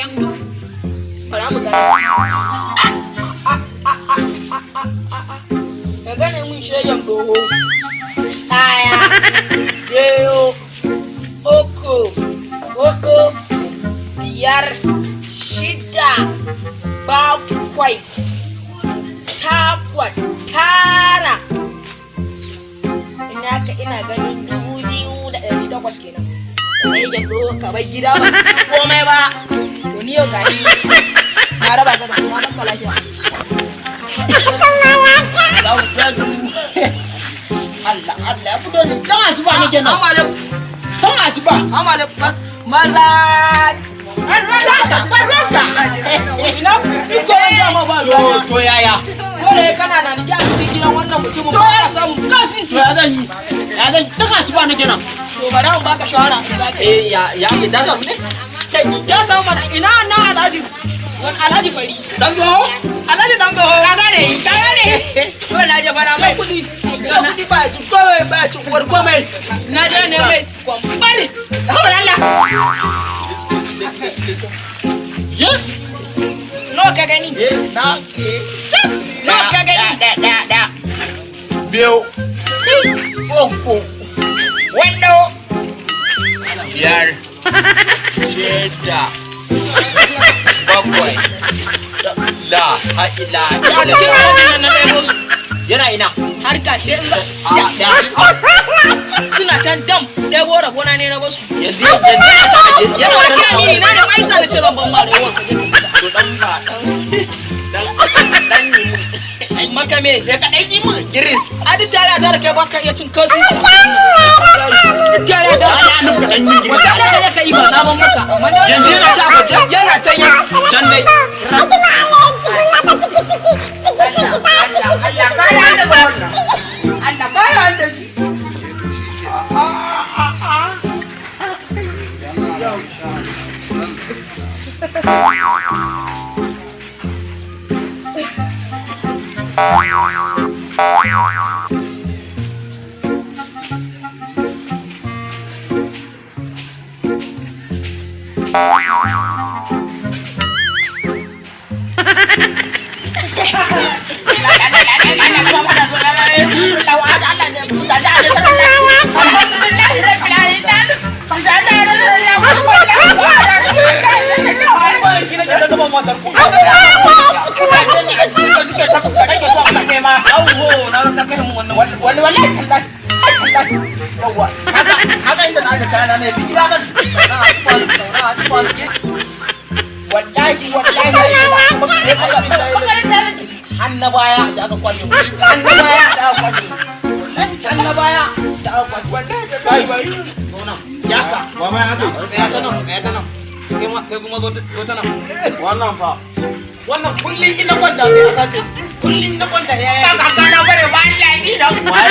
ya fito. Bara mu gani. Ka gane mun shegen doho. Ɗaya, biyu, uku, huɗu, biyar, shida, bakwai, takwas, tara. Ina ka ina ganin 2,800 kenan. Kai da doho ka bar gida ba su ci komai ba. To ni yau gashi na raba ka da kuma baka lafiya. Allah Allah ya fito ne. Dan asuba nake nan. Amale, Dan asuba. amale, maza. Barka, barka. Ina iko yan jama ba ruwa. To yaya? Dole kana na ni a cikin gidan wannan mutumin ba ka samu kasisi. To ya zan yi? Ya zan yi? Dan asuba nake nan. To bari an baka shawara. Eh ya ya ke da samu ne? Ya samu mana ina na Alhaji. Wani Alhaji Fari. Dan go. Alhaji dan gaho. Ka gane, ka gane. To na je bana mai kudi. Na kudi ba ci komai ba ci uwar komai. Na je ne mai kwambari. Hawa Allah. Ye? No ka gani. Eh na No ka gani. Da da da. Biyu. Uku. Wando. Biyar. Shida. Bakwai. La ha'ila. A cikin alhaji nan na ɗebo su. Yana ina. Harka ce in A da. suna can dam ɗebo rabona ne na basu. Yanzu yanzu yana can aje. Yana wani amini na ne mai sa na ce zan ban ma da yawan ka je ka fita. To dan ba dan dan dan yi mun. Maka me? Ya ka dan yi mun giris. A duk tare a tare kai baka iya cin kansu. Duk tare a tare. Ya nuka dan yi giris. Wata ala ka je ka yi ba na ban maka. Yanzu yana can aje. Yana can yana. Can dai. Allah kaya da wannan. Allah kaya da shi. Baya da aka kwashe mu an na baya da aka kwashe mu an na baya da aka kwashe wallahi bai zauna ya ka Wa ma ya kai? ya ta nan ya ta nan kai ma kai kuma zo ta nan. Wannan fa. Wannan kullun ina kwanta sai a sace, kullun na kwanta ya Ba kakana bane ba Allah ni da wa